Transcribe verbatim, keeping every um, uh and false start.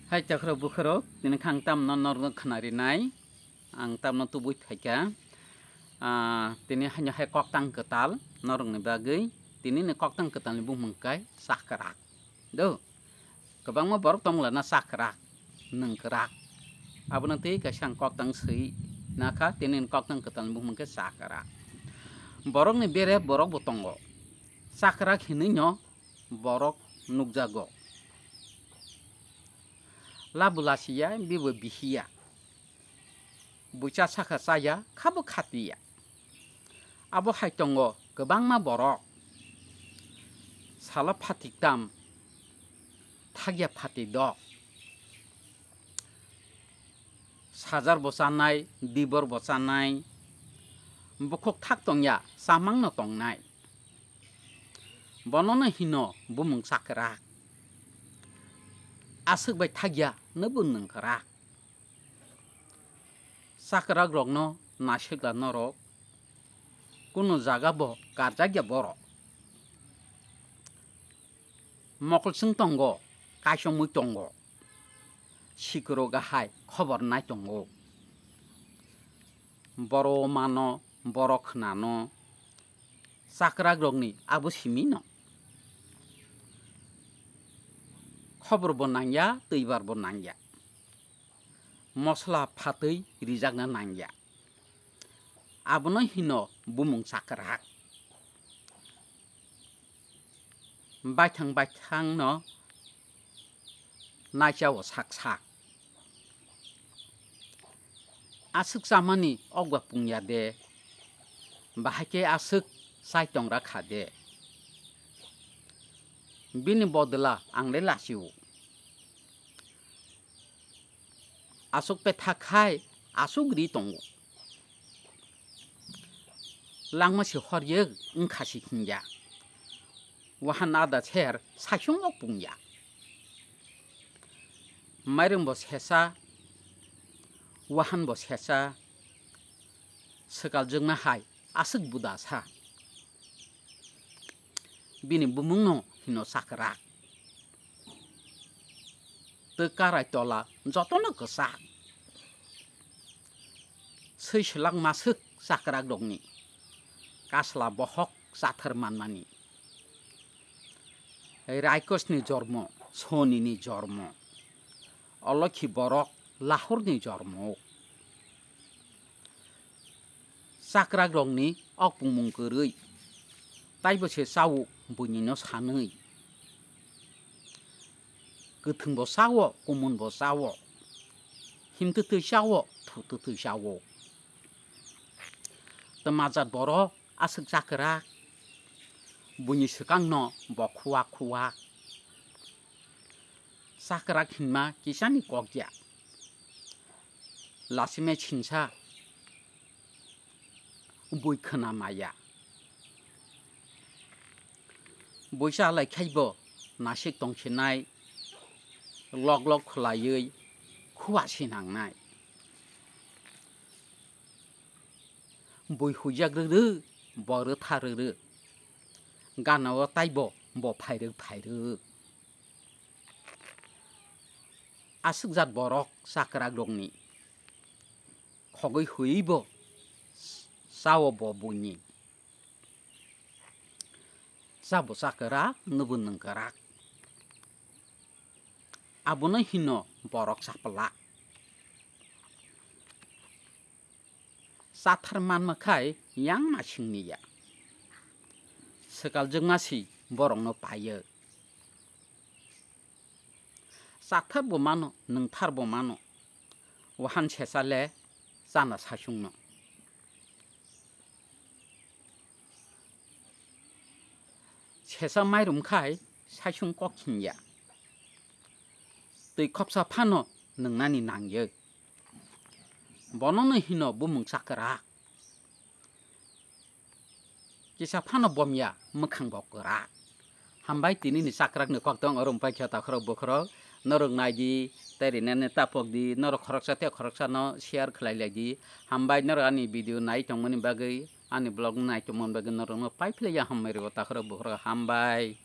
Hai chakhwrok bukhwrok, tini khe ang tamno norokno khwnarinai, ang tamno tubui phaikha. Ah, tini haino hai koktang kwtal norokni bagwi, tinini koktang kwtalni bumung khe chakrak. Do, kwbangma borok tongla na chakrak, nwngkrak. Abono tei kaisa ang koktang swi nakha, tinini koktang kwtalni bumung khe chakrak. Borokni bere borok bo tongo. Chakrak hinwi no borok nukjago. Labu lasiya, bibo bihiya. Bucha sakha chaya, khabo khatiya. Abo hai tongo kwbangma borok. Salo phatik tam, thakya phatik dok. Sajar bo chanai, dibor bo chanai. Bukhuk thak tongya, chamang no tongnai. Bonono hino bumung chakrak. Aswk bai thakya, nwbo nwngkrak. Chakrak rokno naisik la norok, kunu jaga bo karjakya borok. Mokol chwng tongo, kaisomwi tongo, sikoro gahai khobor nai tongo. Boro mano, boro khnano, chakrak rokni abo simi no. Khobor bo nangya, twibar bo nangya. Mosla phatwi rijakna nangya. Abono hino bumung chakrak. Baithang baithang no naichao sak sak. Aswk chamani okba pungya de, bahai khe aswk chai tongra kha de. Bini bodla ang le lachio. Aswk petha khai aswk ri tongo. Langma se hor ye wngkha se hingya. Wahan ada ser saichung ok pungya. Mairung bo sesa, wahan bo sesa, swkal jwkna hai aswk buda sa. Bini bumung no hino chakrak. Tei karai tola jotono kwchak. Swi swlak maswk chakrak rokni kasla bohok chathar manmani. Raikosni jormo, Sonini jormo, Olokhi borok Lahorni jormo. Chakrak rokni ok pungmung kwrwi, taibo se chao buini no sanwi. Kwthwng bo chao, kumun bo chao, himtwtwi chao, thutwtwi chao. Twmajat borok aswk chakrak, buini swkang no bo khuwa khuwa. Chakrak hinma kisani kokya. Lasimai singsa bui khwna maya. Bui cha lai khai bo nasik tongsinai, lok lok khwlaiwi khuwa sinangnai. Bui huijak rwrw, bo rwtha rwrw. Gana-o taibo bo phairwk phairwk. Aswk jat borok chakrak rokni khogwi huiwi bo chao bo buini. Chabo chakrak, nwbo nwngkrak. Abono hino borok chapla. Chathar manma khai yang ma singni ya. Swkal jwkma si borokno paio. Chathar bo mano, nwngthar bo mano. Wahan sesa le chana saichung no. Sesa mairum khai saichung kok himya. Twi khopsa phano nwngnani nangyo. Bonono hino bumung chakrak. Kisa phano bomya mwkhang bo kwrak. Hambai tini ni chakrak ni koktong oro wng paikha takhorok bokhorok. Norok nai di, tei rinani tapok di, norok khoroksa tei khoroksa no share khlai lai di. Hambai norok ani video nai tongmani bagwi, ani vlog nai tongmani bagwi norok no pai philai ya hambai rw takhorok bokhorok hambai.